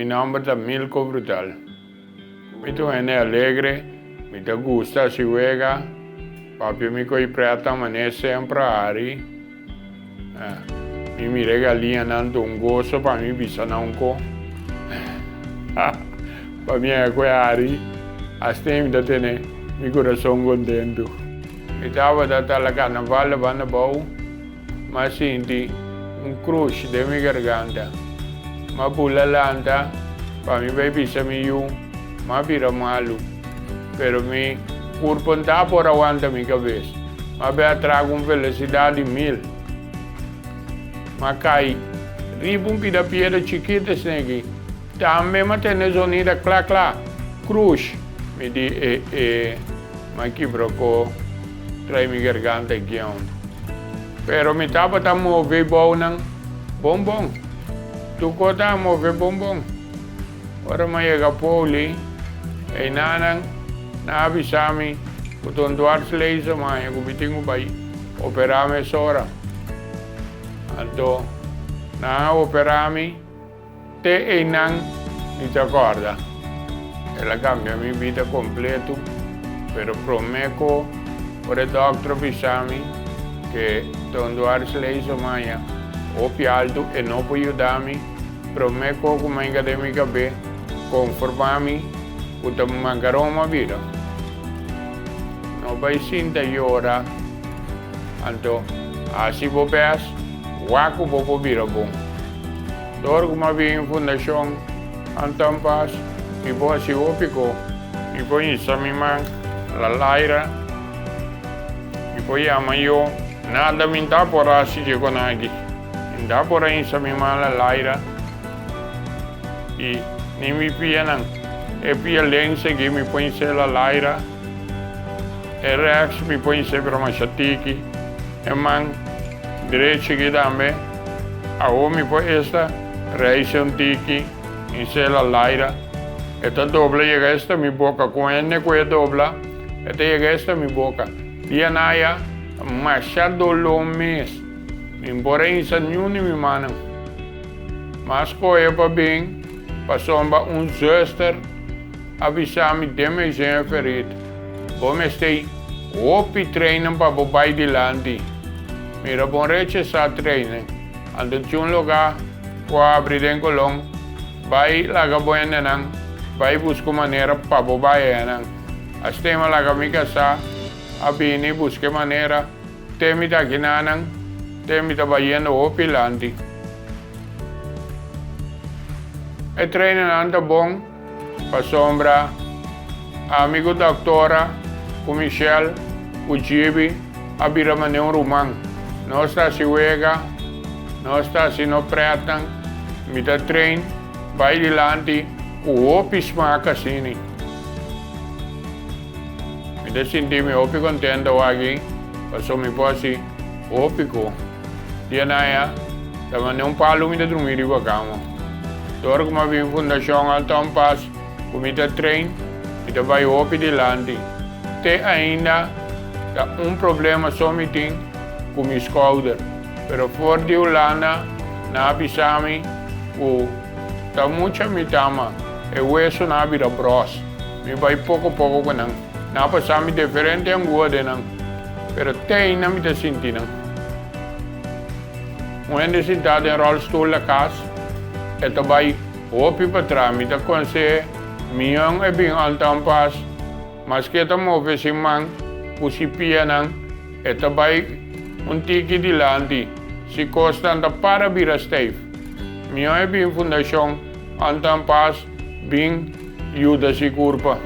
Mi nòmber ta Milko Brutal. Mi ta un hende alegre, mi ta gusta hasi wega, papia mi ko'i prèt manera semper a hari. Mi mira e galiñanan ta un goso pa mi bisa nan un ko. Pa mi a koe hari, asina mi ta tene mi kurason kontentu. Mi tabata ta la karnaval banda bou, m'a sinti un krush den mi garganta. M'a bula lanta pa mi bai bisa mi yu, m'a bira malu. Pero mi kurpo n'ta por a wanta mi kabes. M'a bai a traga un velosidat di mil. M'a kai riba un pida piedra chikito esneki. Tambe m'a tende zonida kla kla, krush. Mi di e e, m'a kibra ko trai mi garganta gion. Pero mi tabata move bounan bon bon. Tur kos ta move bon bon. Ora mi a yega Poli, einanan nan a bisa mi ku ta un dwarslezer maña ku mi tin ku bai operá mesora. Anto nan a operá mi te einan mi ta kòrda. El a kambia mi bida kompleto, pero promé ku ora e dòkter a bisa mi ke ta un dwarslezer maña hopi altu e no por yuda mi. Promé ko ku menga den mi kabé konformá mi ku ta mankaron m'a bira. No bai sinta yora, anto hasi bo bes, wak ku bo por bira bon. Dor ku m'a bin Fundashon Anton Paas, mi por hasi hopi ko. Mi por hisa mi man la laira, mi por yama yo, nada mi n'ta por hasi dje kon aki. Mi ta por a hinsa mi man la laira i ni mi pianan. E pia links aki mi por hins'é la laira, e rechts mi por hins'é pero masha tiki. E man drechi aki tambe, awor mi por esta reis'é un tiki, hins'é la laira. E ta dobla yega esta mi boka, ku hende ku e dobla e ta yega esta mi boka. Dia naya masha doló mes. Mi por a hinsa niun di mi mannan. M'a skohe pa bin pasobra un zuster a bisa mi den mi zeña ferit, Bo mester hopi treinen pa bo bai dilanti. Mira bon rechasá treinen. Anto tin un lugá ku a habri den Colón, bai laga bo hendenan bai buska un manera pa bo bai ayanan. Asina mi a laga mi kasá a bini buska e manera. Te mi ta akinanan, te mi ta bayendo hopi lanti. E trainernan ta bon pasobra ami ku Doctora, ku Michelle, ku Gibi a bira manera un ruman. Nos ta hasi wega, nos ta hasi no pretnan, mi ta train bai dilanti ku hopi smak asini. Mi ta sinti mi hopi contento awaki paso mi por haci hopi cu. Dia naya ta manda un palu mi ta drumi riba cama. Dor cu mi a bin Fundacion Alton Paas cu mi ta train mi ta bay hopi dilanti. Te ainda ta un problema so mi tin cu mi schouder pero for di Hulanda nan a bisa mi cu ta mucha mi tama e weso nan a bira bros. Mi bai poko poko ku nan. Nan a pasa mi diferente angua den nan, pero te ainda mi ta sinti nan. Un hende sintá den ròlstul na kas, e ta bai hopi patras. Mi ta konseh'é mion e bin Anton Pas, maske e ta move sin man ku si pianan, e ta bai un tiki dilanti, si kosnan ta para bira steif. Mion e bin Fundashon Anton Pas bin. Yuda si kurpa.